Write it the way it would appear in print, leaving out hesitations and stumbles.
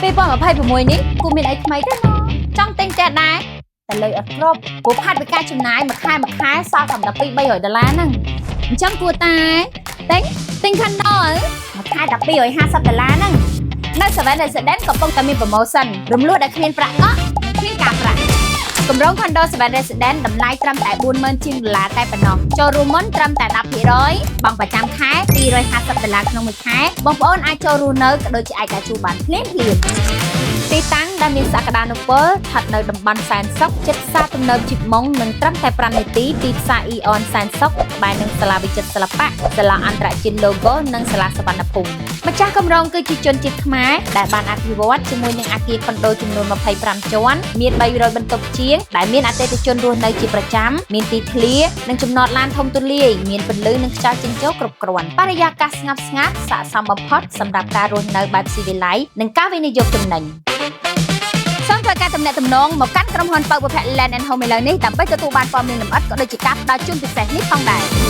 2026នេះគូមានអីថ្មីទេណចង់ទិញផ្ទះដែរតែលុយអត់គ្រប់ព្រោះផាត់វិការចំណាយមួយខែមួយខែសល់តែ12 300ដុល្លារហ្នឹងអញ្ចឹងគួរតែទិញទិញ condo មួយខែ1250ដុល្លារហ្នឹងនៅ Seven Resident កំពុងតែមាន promotion រំលោះដែលគ្មានប្រាក់កក់គ្មានការប្រាក់គម្រោង condo Seven Resident តម្លៃត្រឹមតែ40000ជាងដុល្លារតែប៉ុណ្ណោះចូលរួមមុនត្រឹមតែ10%បង់ប្រចាំខែ250ដុល្លារក្នុងមួយខែបងប្អូនអាចចូលរស់នៅក៏ដូចជាអាចដើរជួលបានភ្លាមភ្លាមទីតាំងដែលមានសក្តានុពលស្ថិតនៅតំបន់សែនសុខជិតផ្សារទំនើបជីបម៉ុងនិងត្រឹមតែ5នាទីពីផ្សារអ៊ីអនសែនសុខក្បែរនឹងសាលាវិចិត្រសិល្បៈសាលាអន្តរជាតិ Logo និងសាលាសវណ្ណភូមិម្ចាស់គម្រោងគឺជាជនជាតិខ្មែរដែលបានអភិវឌ្ឍជាមួយនឹងអគារខុនដូចំនួន25ជាន់មាន300បន្ទប់ជាងដែលមានអតិថិជនរស់នៅជាប្រចាំមានទីធ្លានិងចំណតឡានធំទូលាយមានពន្លឺនិងខ្យល់ចេញចូលគ្រប់គ្រាន់បរិយាកាសស្ងប់ស្ងាត់ស័ក្តិសមបំផុតសម្រាប់ការរស់នៅបែបស៊ីវិល័យនិងការវិនិយោគចំណេញសូមធ្វើការទំនាក់ទំនងមកកាន់ក្រុមហ៊ុនពៅប្រភេទ Land and Home ឥឡូវនេះដើម្បីទទួលបានព័ត៌មានលម្អិតក៏ដូចជាការផ្ដល់ជូនពិសេសនេះផងដែរ។